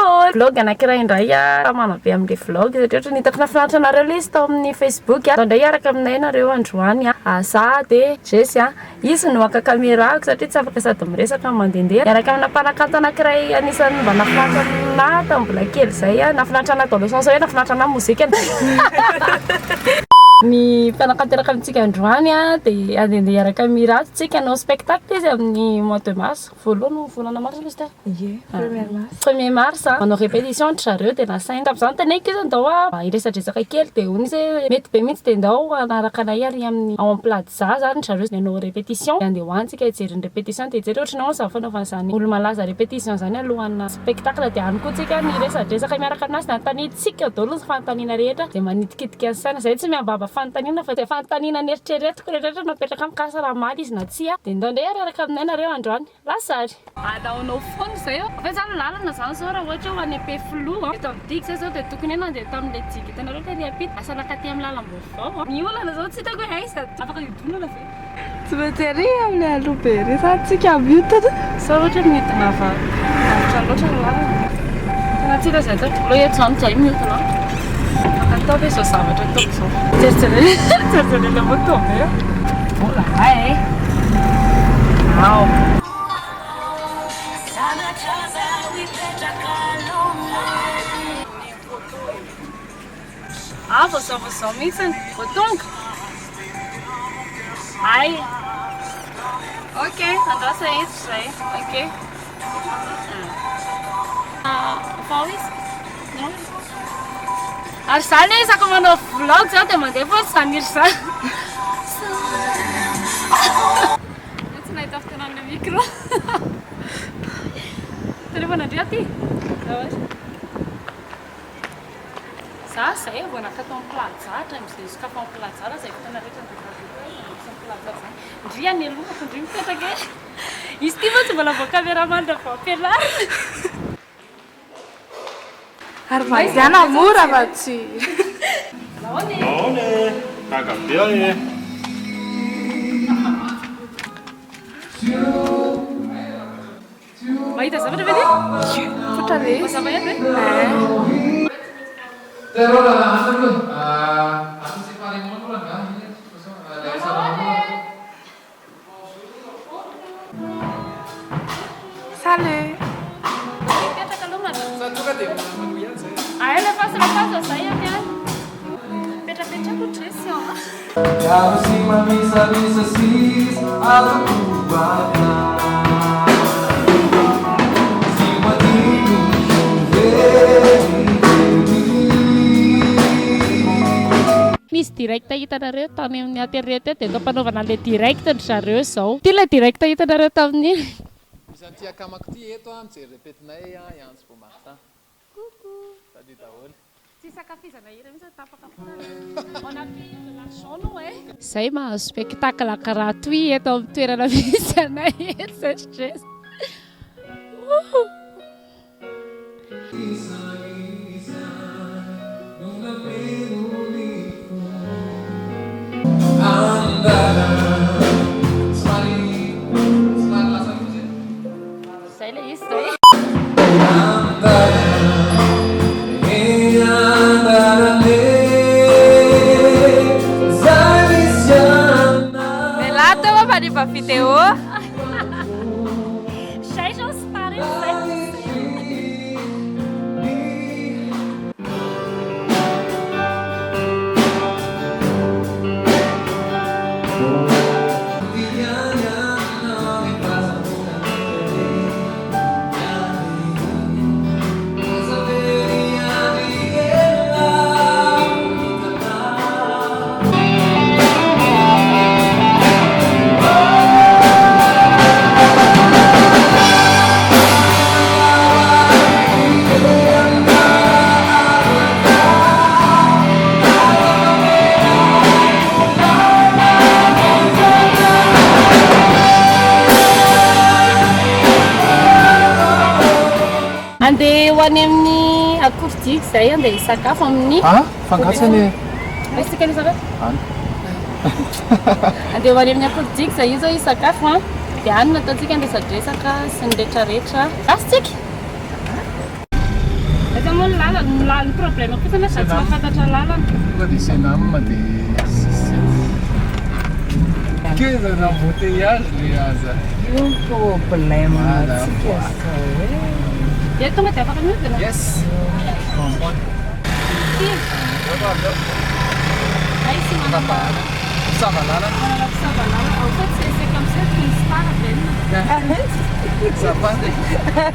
daholo. Vlog anankiray indray tamana be amin'ilay vlog satria ohatran'ny hitako nahafinaritra anareo ilay izy tao amin'ny Facebook. Atao indray hiaraka aminay nareo androany. Za dia Jesy a. Izy no haka caméra-ko satria tsy afaka sady miresaka no mandehandeha. Miaraka amina mpanakanto anankiray anisan'ny mba nahafinaritra anah tamin'ny mbola kely izay. Nahafinaritra anah dans le sens hoe nahafinaritra anah mozikany. Ny mpanakanto hiaraka amintsika androany dia handehandeha hiaraka amin'ny Mirato tsika hanao spectacle izy amin'ny mois de mars. Voalohany volana mars aloha izy teo. Ie, premier mars. Premier mars, manao répétition ry zareo dia nasaina. Tamin'izany teneniko izy ndao a hiresadresaka kely dia hoy izy hoe mety be mihitsy dia ndao hanaraka anay ary amin'ny ao amin'ny plaza zany ry zareo hanao répétition. Dia andeha ho any tsika hijery ny répétition dia hijery ohatran'ny ahoana izany fanaovana izany olo-malaza répétition izany alohanà spectacle dia any koa tsika miresadresaka miaraka aminazy dia anontaniantsika daholo ny fanontaniana rehetra dia manitikitika ny saina. Izay tsy miambaba fanontaniana fa izay fanontaniana neritreretiko rehetrarehetra no apetraka amiko asa raha hamaly izy na tsia. Dia ndao indray ary hiaraka aminay nareo androany. Lasa ary. Alaonao foana izay eo. Fa izany lalana izany izao raha ohatra ho any Ampefiloha an. Eto amin'ny digue izay izao dia tokony hoe nandeha tamin'ilay digue hitanareo tery ampita. Lasa nankaty amin'ny lalam-baovao an. Ny olana izao tsy hitako hoe aiza. Afaka hiodinana ve? Tsy maintsy ery amin'ilay aloha be ery izany tsika miodina. Sao ohatra hoe miodina avy lavitra loatra ny lalana. Tena tsy hita izay atao. Aleo eto izany izahay miodina an. Afaka atao ve izao zavatra ataoko izao? Jerijerena ilay moto be an. Oh là là eh. Ao. Ah, vao zao vao zao mihitsy vao tonga. Ay. Ok, andrasa eto izay. Ok. Ah, vao izy. Non. Ary za le isaka manao vlog zao dia mandeha foana izany hira izany. Tsy nahita fotoana an'ilay micro. Téléphone ndry aty. Za zay vao naka tao amin'ny plaza hatramin'izay nisokafan'ny plaza raha izay fotoana rehetra ndeha tao amin'ny plaza izany. Ndry any alohako ndry mipetraka e. Izy ity mantsy mbola vao caméraman vao ampianarina. Ary mandehana mora fa tsy. Nahoana e? Nahoana e? Gaga be aho e. Mahita zavatra ve ty? Fotra le izy. Mazava ihany ve? Salut. Mipetraka aloha madame. Ay, lefaso, lefaso, zay ihany any. Petrapetraka otr'resy an. Nisy direct hitanareo tany amin'ny atelier teo dia eto am-panaovana an'ilay direct ry zareo izao. Ity ilay direct hitanareo tamin'iny. Misy an'ity akamako ity eto an, mijery repetinay an, i Antso Beaumartin. Coucou. Salut daholo. Tsy isakafizana hira mihitsy tapaka foana. On a payé de l'argent nous eh. Zay mahazo spectacle gratuit eto amin'ny toerana misy anay eto Saint-Stress. Zay ilay izy zay. Lehilahy teo fa manimba vidéo. Zay zao star io zay. Andeha ho any amin'ny Akorodika izay andeha hisakafo amin'ny Ah, fangatsy anie. Aiza tsika ny hisakafo? Any. Andeha ho any amin'ny Akorodika izay io izao hisakafo an. Dia any no ataontsika ny resadresaka sy ny retraretra. Lasa tsika! lalana, ny lalana problème kosa nefa za tsy mahafantatra lalana. Tonga dia Senam dia six sept. Keza ny embouteillage le aza. Io ny problème antsika zao e. Dia tonga dia afaka mihodina? Yes. Rond point. Ay, sy manana Mpisava lalana. Manana mpisava lalana. En fait, c'est c'est comme ça qu'une star vient. Ça va.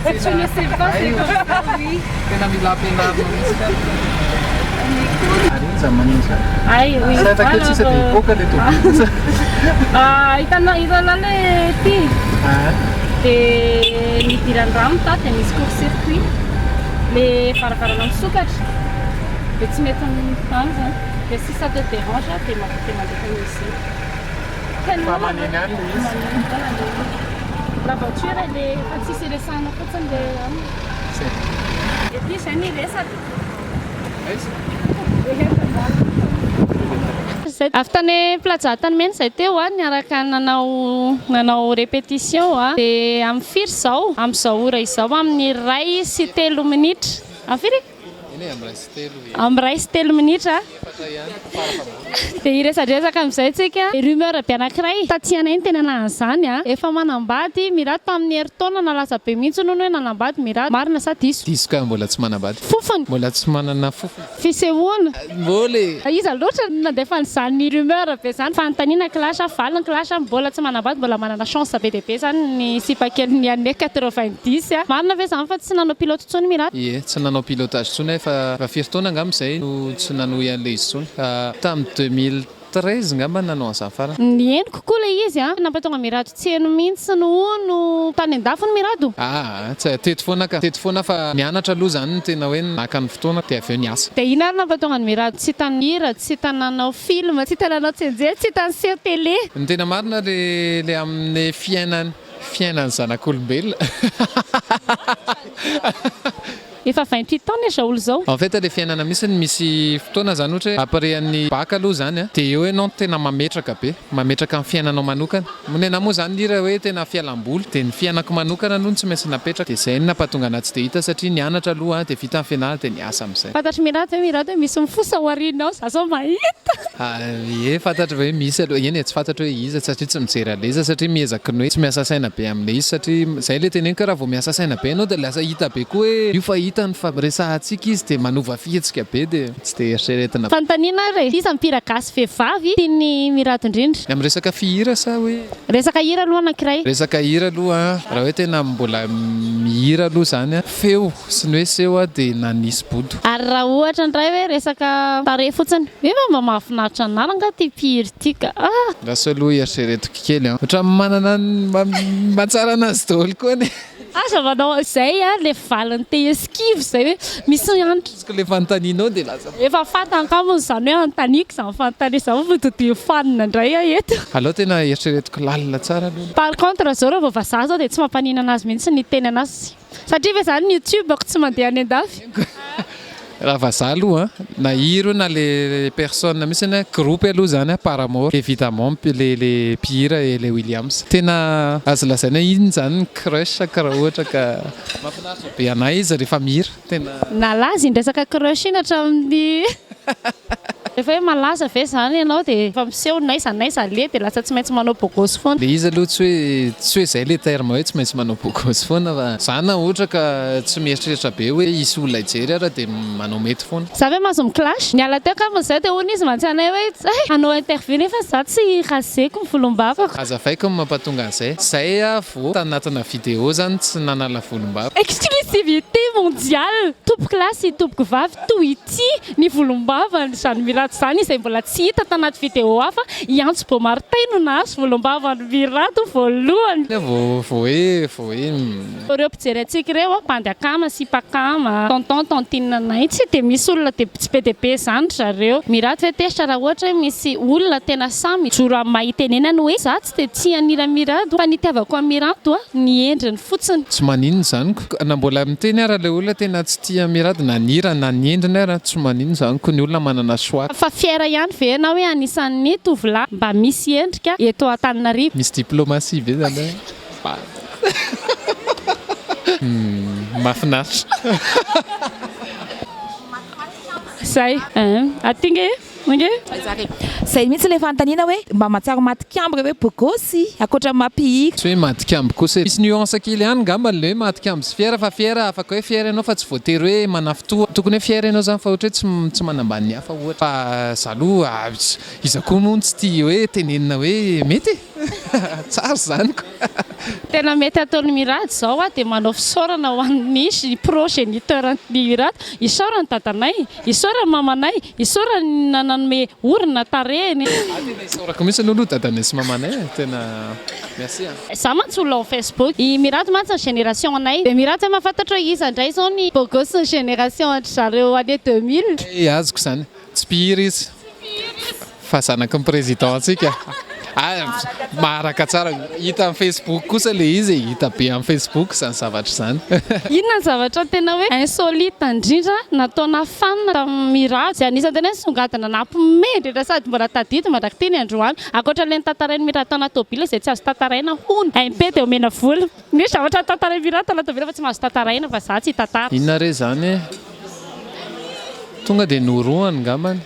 Je ne sais pas, c'est comme ça, oui. Tena mila ampianarina mihitsy ka. Ary iny za manino zany. Ay, oui. Saita kely sisa dia hipoaka le tobily. Ah, hitanao hitanao le ty. Ah. Dia nidiran'ny rano tato dia misy court circuit. Le varavarana misokatra. Dia tsy mety mitany zany. Dia si ça te dérange dia dia mandefa musée. Fa maneno ihany le izy. Maneno foana le izy. La voiture elle est efa tsisy iresahana fotsiny le aminy. Zay. Ety izay ny resaka. Aiza? Zay avy tany Plaza Antanimena izay teo a, niaraka nanao nanao répétition a, dia amin'ny firy izao? Amin'izao ora izao amin'ny 1:03 minitra. Amin'ny firy? Eny e, amin'ny 1:03 e. Amin'ny 1:03 minitra. Efatra ihany, farafahabolana. Dia hiresadresaka amin'izay tsika. Rumeur be anankiray taty anay no tena nahan'izany a. Efa manambady Mirado tamin'ny herintaona nalaza be mihitsy hono hoe nanambady Mirado. Marina sa diso? Diso ka, mbola tsy manambady. Fofona. Mbola tsy manana fofona. Fisehoana. Mbola e. Iza loatra no nandefa an'izany rumeur be izany? Fanontaniana clash, valiny clash, mbola tsy manambady, mbola manana chance be dia be izany ny sipa kelin'ny année 90 a. Marina ve izany fa tsy nanao pilote intsony Mirado? Ie, tsy nanao pilotage intsony aho, efa efa firy taona angamba izay no tsy nanohy an'ilay izy intsony. Tamin'ny 2013 angamba no nanao an'izany farany. Ny henoko koa ilay izy a, nampatonga Mirado tsy heno mihitsy no hono tany an-dafy ny Mirado. Aa, tsy teto foana ka, teto foana fa nianatra aloha izany no tena hoe naka ny fotoana dia avy eo niasa. Dia inona ary nampatonga an'i Mirado tsy hita nihira, tsy hita nanao film, tsy hita nanao tsianjery, tsy hita niseho télé. Ny tena marina le le amin'ny fiainana fiainan'ny zanak'olombelona. Efa 28 ans izao olona izao. En fait le fiainana mihitsy misy fotoana zany ohatra hoe après an'ny bac aloha zany a, dia eo ianao no tena mametraka be, mametraka ny fiainanao manokana. Ny anah moa zany hira hoe tena fialamboly, dia ny fiainako manokana aloha no tsy maintsy napetraka, dia zay no nampatonga anah tsy dia hita satria nianatra aloha a, dia vita ny fianarana dia niasa amin'izay. Fantatr'i Mirado ve Mirado hoe misy mifosa ao aoriana ao, za zao mahita. Ie fantatro hoe misy aloha, eny e tsy fantatro hoe iza satria tsy mijery an'ilay izy satria miezaka ny hoe tsy miasa saina be amin'ilay izy satria izay ilay teneniko hoe raha vao miasa saina be ianao dia lasa hita be koa hoe io fa hitany fa resahantsika izy dia manova fihetsika be dia tsy dia eritreretina. Fanontaniana ary e, iza ny mpihira gasy vehivavy tian'i Mirado indrindra? Ny amin'ny resaka fihira sa hoe? Resaka hira aloha anankiray. Resaka hira aloha an, raha hoe tena mbola mihira aloha izany an, feo sy ny hoe seho an dia nanisy bodo. Ary raha ohatra indray hoe resaka tarehy fotsiny, hoe fa mba mahafinaritra anah angaha ity mpihira ity ka ah! Lasa aloha eritreretiko kely an. Ohatran'ny manana ny mahatsara anazy daholo koa anie. Aza manao izay a, le valiny te esquive izay hoe misy andro. Azoko le fanontanianao dia lasa. Efa fantany angamba izany hoe anontaniako izany fanontaniana izany fa tody fanina indray aho eto. Aleo tena eritreretiko lalina tsara aloha. Par contre zao raha vao vazaha zao dia tsy mampaninana azy mihitsy ny hiteny anazy. Satria ve zany ny youtube-ko tsy mandeha any andafy? Raha vazaha aloha an, na hira io na le personne mihitsy an, groupe aloha zany an, Paramore, évidemment le le mpihira Hayley Williams. Tena azo lazaina hoe iny zany ny crush ko raha ohatra ka mahafinaritra be anah izy rehefa mihira, tena. Nalaza iny resaka crush iny hatramin'ny Rehefa hoe malaza ve zany ianao dia efa miseho n'aiza n'aiza aleha dia lasa tsy maintsy manao bogosy foana. Le izy aloha tsy hoe tsy hoe zay le terme hoe tsy maintsy manao bogosy foana fa za na ohatra ka tsy mieritreritra be hoe hisy olona hijery ara dia manao mety foana. Za ve mahazo mi-clash? Niala teo angamba zay dia hoy izy mantsy anay hoe hay hanao interview nefa za tsy raseko ny volombavako. Azavaiko ny mampatonga an'izay. Zay aho vao tanatina vidéo zany tsy nanala volombava. Exclusivité mondiale! Tompoko lahy sy tompoko vavy toy ity ny volombavany izany Mirado izany izay mbola tsy hita tanaty vidéo hafa, i Antso Beaumartin no nahazo volombavany Mirado voalohany. Vao hoe vao hoe. Ireo mpijery antsika ireo, mpandy akama sy mpakama, tonton, tontine anay, tsy dia misy olona dia tsy be dia be izany ry zareo. Mirado ve tezitra raha ohatra hoe misy olona tena sahy mijoro amin'ny maha itenenany hoe za tsy dia tia an'i Ramirado fa ny itiavako an'i Mirado ny endriny fotsiny. Tsy maninona izany ko. Na mbola miteny ara ilay olona tena tsy tia Mirado na ny hira na ny endriny ara tsy maninona izany ko ny olona manana choix. Fa fier ihany ve ianao hoe anisan'ny tovolahy mba misy endrika eto Antananarivo? Misy diplomatie ve zany hoe mafinaritra. Zay. Aty nge. Nge. Zay mihitsy ilay fanontaniana hoe mba mahatsiaro matikambo re hoe bogosy ankoatra ny maha mpihira. Tsy hoe matikambo kosa e. Misy nuance kely ihany ngambany le hoe matikambo sy fier fa fier afaka hoe fier ianao fa tsy voatery hoe manafitoha. Tokony hoe fier ianao zany fa ohatra hoe tsy tsy manambany ny hafa ohatra. Fa za aloha iza koa moa no tsy tia hoe tenenina hoe mety e! Tsara izany ko! Tena mety ataon'i Mirado izao aho dia manao fisaorana ho an'ny progéniteur an'i Mirado. Isaorany dadanay, isaorany mamanay, isaorany nanome orona tarehiny. Ah tena isaorako mihitsy aloha dadanay sy mamanay e, tena merci a. Za mantsy olona ao Facebook, i Mirado mantsy ny génération anay, dia Mirado ve mahafantatra hoe iza indray izao ny beau gosse ny génération an-dry zareo année 2000? Hay azoko izany, tsy mpihira izy fa zanaky ny président antsika. Ah, maharaka tsara, hita amin'ny Facebook kosa ilay izy e, hita be amin'ny Facebook izany zavatra izany. Inona ny zavatra tena hoe insolite indrindra nataona fan tamin'i Mirado izay anisan'ny tena hoe nisongadina nampiomehy indrindra sady mbola tadidy mandrak'ity ny androany ankoatra ilay notantarain'i Mirado tao anaty tôbila izay tsy azo tantaraina hono. MP dia omena vola. Misy zavatra tantarain'i Mirado tao anaty tôbila fa tsy mahazo tantaraina fa za tsy hitantara. Inona re izany e? Tonga dia norohany ngambany.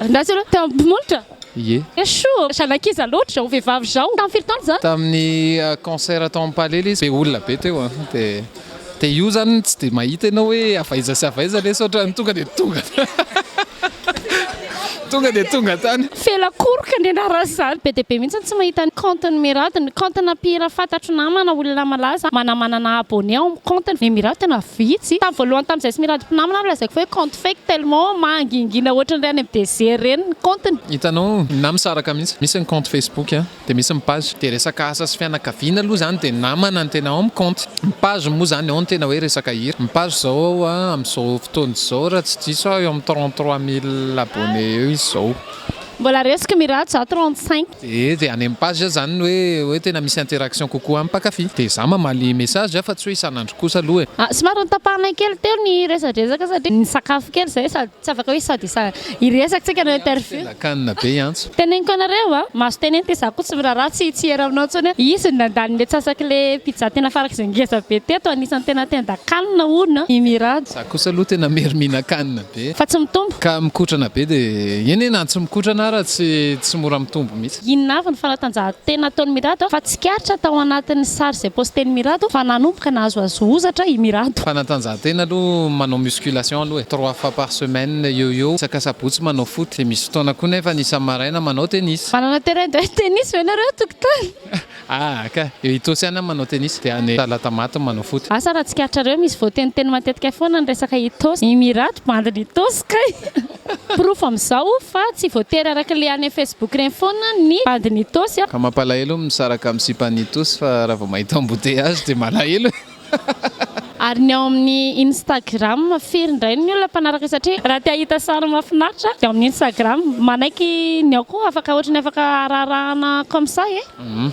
Andraso aloha, teo am-pimolotra? Ie. Soa, zanak'iza loatra izao vehivavy izao? Tamin'ny firy taona izany? Tamin'ny concert tao amin'ny Palais ilay izy, be olona be teo an, dia dia io izany tsy dia mahita ianao hoe avy aiza sy avy aiza lesy ohatran'ny tonga dia tonga tonga dia tonga tany. Felakoroka ny anaran'izany. Be dia be mihitsy ny tsy mahita ny compte-n'i Mirado, ny compte-na mpihira fantatro namana, olona malaza, manamanana abonné ao amin'ny compte-ny. Ny Mirado tena vitsy. Tamin'ny voalohany tamin'izay sy Mirado mpinamana aho lazaiko fa hoe compte fake tellement mangingina ohatran'ireny any amin'ny désert ireny ny compte-ny. Hitanao, na misaraka mihitsy. Misy ny compte Facebook an, dia misy ny page. Dia resaka asa sy fianakaviana aloha izany dia namana no tena ao amin'ny compte. Ny page moa izany ao no tena hoe resaka hira. Ny page izao ao an, amin'izao fotoana izao raha tsy diso aho eo amin'ny 33 mille abonnés eo izy izao. Mbola resiko Mirado za 35. Dia dia any amin'ny page zany ny hoe hoe tena misy interaction kokoa amin'ny mpankafy. Dia za mamaly message fa tsy hoe isan'andro kosa aloha e. Ah, somary notapahana kely teo ny resadresaka satria nisakafo kely zay sady tsy afaka hoe sady isa hiresaka tsika hanao interview. Lakanina be i Antso. Teneniko anareo a, mahazo teneno ty za koa tsy miraharaha tsy tsy hiera aminao intsony aho. Izy no nandany le tsasak'le pizza tena farak'izay ngeza be teto, anisan'ny tena tendan-kanina hono i Mirado. Za kosa aloha tena mery mihinan-kanina be. Fa tsy mitombo. Ka mikotrana be dia eny e na tsy mikotrana ara tsy tsy mora mitombo mihitsy. Inona avy ny fanatanjahantena ataon'i Mirado fa tsikaritra tao anatin'ny sary izay posten'i Mirado fa nanomboka nahazoazo hozatra i Mirado. Fanatanjahantena aloha manao musculation aloha e, trois fois par semaine eo eo, isaka asabotsy manao foot, dia misy fotoana koa nefa ny isa-maraina manao tennis. Manana terrain de tennis ve nareo tokotany? Ah ka, eo Itaosy ihany aho manao tennis dia any Talatamaty manao foot. Asa raha tsikaritrareo misy voateniteny matetika foana ny resaka Itaosy. I Mirado bandin'i Itaosy kay. Porofo amin'izao fa tsy voatery araka ilay any Facebook ireny foana ny bandin'i Itaosy. Ka mampalahelo misaraka amin'ny sipan'i Itaosy fa raha vao mahita embouteillage dia malahelo e. Ary ny ao amin'ny Instagram firy indray ny olona mpanaraka satria raha te hahita sary mahafinaritra dia ao amin'ny Instagram. Manaiky ny ao koa afaka ohatran'ny afaka araharahana comme ça e.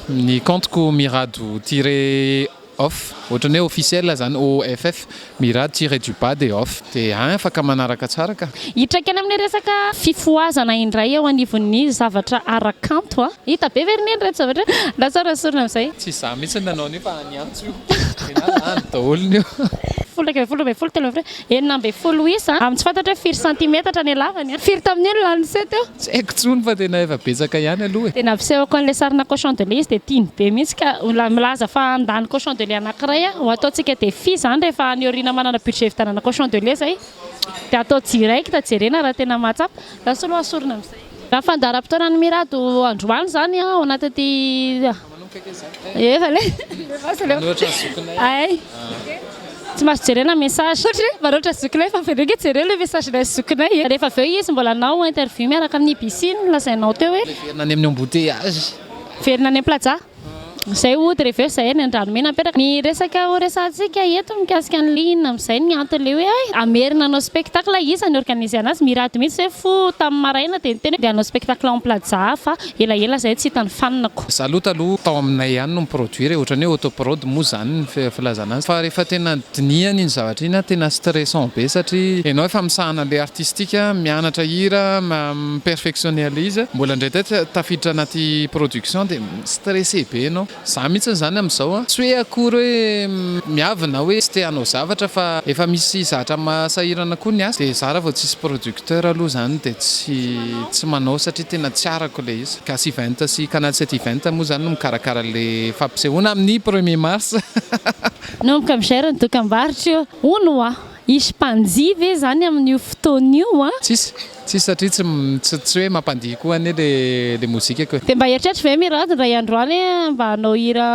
Ny compte-ko mirado tiret off, ohatran'ny hoe officiel zany OFF, mirado tiret du bas dia off. Dia any afaka manaraka tsara ka. Hitraka any amin'ny resaka fifohazana indray eo anivon'ny zavatra ara-kanto a. Hita be ve ry neny ireto zavatra ireto? Lasa rasorina amin'izay. Tsy izaho mihitsy no nanao an'io fa any Antso io. Tena lany daholo io. Folo, 11, 12, 13, 16 isa amin'ny tsy fantatra hoe firy santimetatra ny halavany a. Firy tamin'io no lanin'i se teo? Tsy haiko intsony fa tena efa betsaka ihany aloha e. Dia nampisehoko an'ilay sarina cochon de lait izy dia tiany be mihitsy ka milaza fa handany cochon de lait anankiray aho. Ho ataontsika défi izany rehefa any aoriana manana budget hividianana cochon de lait izay. Dia atao direct jerena raha tena mahatsapa. Lasa aloha asorina amin'izay. Raha fandaharam-potoanan'i Mirado androany izany ao anatin'ity. Efa le. Manoatra ny zokinay. Ay. Tsy mahazo jerena message. Ohatra hoe manoatra ny zokinay fa avy eo nge jereo le message ilay zokinay e. Rehefa avy eo izy mbola hanao interview miaraka amin'ny IBC no lazainao teo hoe. Miverina any amin'ny embouteillage. Miverina any amin'ny Plaza. Izay hody rehefa eo izay any Andranomena mipetraka. Ny resaka ho resahantsika eto mikasika an'i Lina amin'izay ny antony ilay hoe hay hamerina hanao spectacle iza ny organiser anazy Mirado mihitsy hoe fo tamin'ny maraina dia niteny hoe dia hanao spectacle en plaza fa elaela izay tsy hita ny fanina-ko. Za aloha taloha tao aminay ihany no mi-produire e, ohatran'ny hoe auto-prod moa izany ny filazana azy fa rehefa tena dinihana iny zavatra iny an tena stressant be satria ianao efa misahana an'ilay artistique, mianatra hira, mi-perfectionner an'ilay izy, mbola indraindray tafiditra anaty production dia. Stressé be ianao. Za mihitsy zany amin'izao a, tsy hoe akory hoe miavona hoe tsy te hanao zavatra fa efa misy zatra mahasahirana koa ny asa, dia za raha vao tsisy producteur aloha zany dia tsy tsy manao satria tena tsy arako ilay izy. Gasy Event sy Canal 7 Event moa zany no mikarakara ilay fampisehoana amin'ny premier mars. Nanomboka mi-gère ny dokambarotra io. Hono hoa, hisy mpanjihy ve zany amin'io fotoana io an? Tsisy, tsisy satria tsy tsy tsy hoe mampandihy koa anie le le mozikako e. Dia mba eritreritro ve Mirado indray andro any mba hanao hira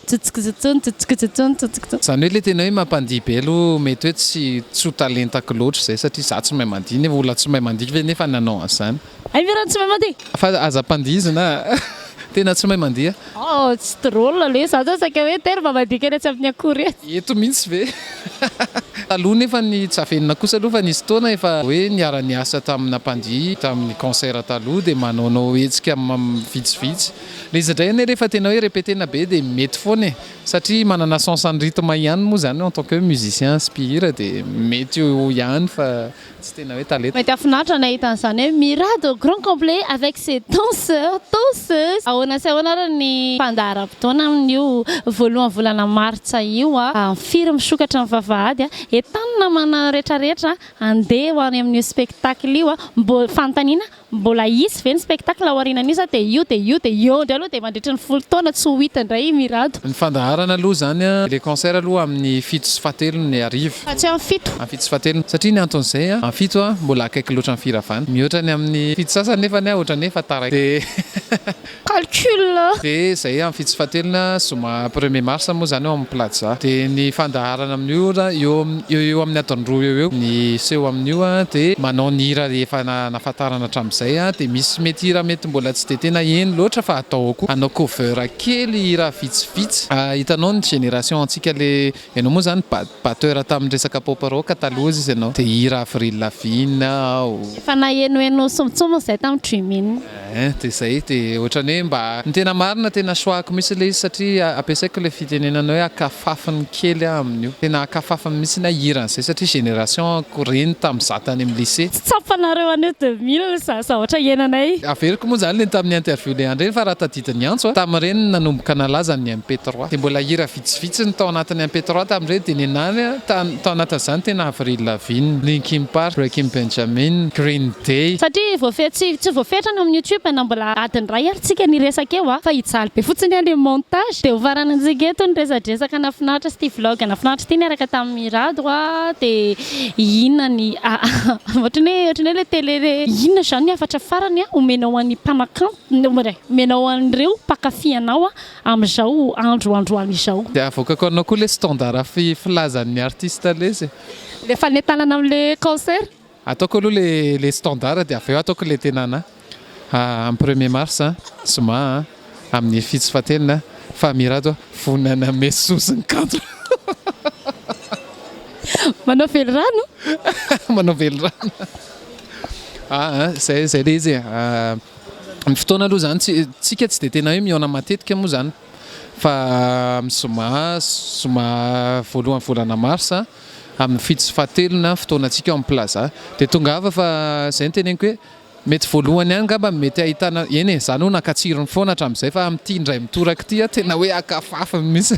tsotsikitsotson tsotsikitsotson tsotsikitsotson. Izany hoe le tena hoe mampandihy be aloha mety hoe tsy tsy ho talentako loatra izay satria za tsy mahay mandihy nefa olona tsy mahay mandihy ve nefa nanao an'izany. Hay Mirado tsy mahay mandihy? Fa aza ampandihizina a! Tena tsy mahay mandihy aho. Oh tsy drôle le za zao saika hoe tery mba mandihy kely etsy amin'ny akory etsy. Eto mihitsy ve? Taloha nefa ny tsy afenina kosa aloha fa nisy fotoana efa hoe niara-niasa tamina mpandihy tamin'ny concert taloha dia manaonao hetsika vitsivitsy. Ilay izy indray anie rehefa tena hoe repetena be dia mety foana e! Satria manana sens an'ny rythme ihany moa izany en tant que musicien sy mpihira dia mety eo ihany fa Tsy tena hoe talenta. Mety hahafinaritra ny hahita an'izany hoe Mirado au grand complet avec ses danseurs, danseuses. Ahoana sy ahoana ary ny fandaharam-potoana amin'io voalohan'ny volana martsa io? Amin'ny firy misokatra ny vavahady? Entanina namana rehetrarehetra handeha ho any amin'io spectacle io. Mbo fanontaniana, Mbola hisy ve ny spectacle aorianan'io sa dia io dia io dia eo indray aloha dia mandritry ny 10 taona tsy ho hita indray i Mirado? Ny fandaharana aloha izany an, ilay concert aloha amin'ny fito sy fahatelony hariva. Fa tsy amin'ny fito. Amin'ny fito sy fahatelony. Satria ny anton'izay an, amin'ny fito an, mbola akaiky loatra ny firavana. Mihoatra ny amin'ny fito sasany nefany an, ohatran'ny hoe efa taraiky. Dia. Calcul. Dia izay amin'ny fito sy fahatelony an, zoma premier mars moa izany ao amin'ny Plaza. Dia ny fandaharana amin'io ora, eo eo eo amin'ny adiny roa eo eo ny seho amin'io an, dia manao ny hira efa nahafantarana hatramin'izay an, dia misy mety hira mety mbola tsy dia tena heno loatra fa atao ao koa. Hanao cover kely hira vitsivitsy. Hitanao ny génération antsika le Ianao moa izany batteur tamin'ny resaka pop rock taloha izy ianao dia hira Avril Lavigne ao. Efa nahenoheno sombintsombiny izay tamin'ny Dreamin. Eeh dia izay dia ohatran'ny hoe mba ny tena marina tena choix-ko mihitsy ilay izy satria ampiasaiko ilay fitenenana hoe akafafiny kely aho amin'io. Tena akafafiny mihitsy aho hira an'izay satria génération-ko ireny tamin'izaho tany amin'ny lycée. Tsy tsapanareo anio 2000 izany zavatra iainanay. Averiko moa izany ilay tamin'ny interview ilay andro iny fa raha tadidin'i Antso a, tamin'ireny nanomboka nalaza ny MP3 dia mbola hira Vitsivitsy ny tao anatin'ny MP3 tamin'ireny dia nenany tao anatin'izany tena Avril Lavigne, Linkin Park, Breaking Benjamin, Green Day. Satria voafetra tsy tsy voafetra ny ao amin'ny youtube na mbola adiny iray ary tsika ny hiresaka eo a! Fa hijaly be fotsiny any amin'ny montage dia ho faranantsika eto ny resadresaka nahafinaritra sy ity vlog nahafinaritra ity niaraka tamin'i Mirado a! Dia inona ny ohatran'ny hoe ohatran'ny hoe ilay télé inona izany ny hafatra farany omenao an'ny mpanakanto omenao an'ireo mpankafy anao a! Amin'izao andro androany izao. Dia avoakako anao koa ilay standard filazan'ny artiste lesy e. Ilay fanentanana amin'ilay concert. Ataoko aloha ilay ilay standard dia avy eo ataoko ilay tena anà. Amin'ny premier mars, zoma, amin'ny fito sy fahatelony, fa Mirado vonona hanome soa sy ny kanto. Manao velirano? Manao velirano. Aa, izay izay ilay izy e. Ny fotoana aloha izany tsy, tsika tsy dia tena hoe mihaona matetika moa izany fa amin'ny zoma, zoma voalohan'ny volana marsa amin'ny fito sy fahatelo na fotoanantsika ao amin'ny Plaza. Dia tongava fa izay no teneniko hoe mety voalohany ihany angamba no mety ahitana, eny e, za aloha naka tsirony foana hatramin'izay fa amin'ity indray mitoraka ity aho tena hoe haka fafiny mihitsy.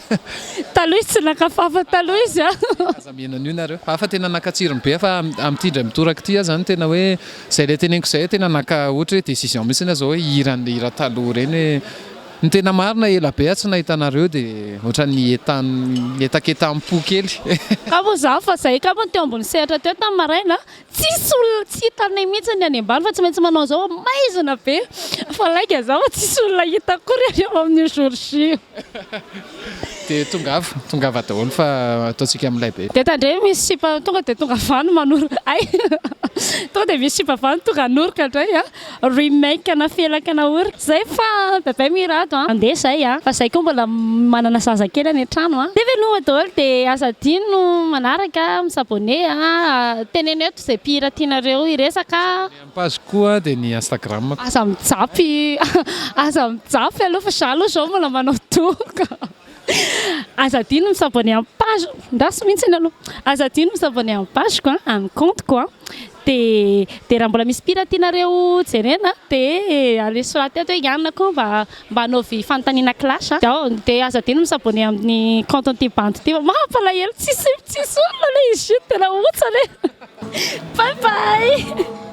Taloha izy tsy naka fafiny taloha izy an! Aza miheno an'io nareo. Fa tena naka tsirony be aho fa amin'ity indray mitoraka ity aho izany tena hoe Zay le teneniko zay tena naka ohatra hoe décision mihitsy aho zao hoe hihira an'le hira taloha ireny hoe ny tena marina ela be aho tsy nahita anareo de ohatran'ny etan etaketam-po kely. Ka moa za fa zay ka moa teo ambony sehatra teo tamin'ny maraina tsisy olona tsy hitanay mihitsy ny any ambany fa tsy maintsy manao an'izao fa maizina be fa lainga za fa tsisy olona hita akory ary eo amin'io jour J io. Dia tongava, tongava daholo fa ataontsika milay be. Dia tandremo misy sipa tonga dia tonga vany manoroka ay tonga dia misy sipa vany tonga hanoroka indray a remake ana felaka ana orika zay fa bye bye Mirado a andeha zay a fa zay koa mbola manana zaza kely any an-trano a dia veloma daholo dia aza adino manaraka mi-s'abonner a teneno eto izay mpihira tianareo hiresaka. Ny page koa dia ny Instagram. Aza mijapy aza mijapy aloha fa za aloha zao mbola manao doka. Aza adino mi-s'abonner amin'ny page, ndraso mihitsy aloha. Aza adino mi-s'abonner amin'ny page-ko a, amin'ny compte-ko a. De raha mbola misy mpihira tianareo jerena, de ale soraty ato hoe Yann koa mba anaovy fanontaniana clash a. De aza adino mi-s'abonner amin'ny compte an'ity bandy ity fa mampalahelo, tsisy olona le izy io, tena otsany e. Bye bye.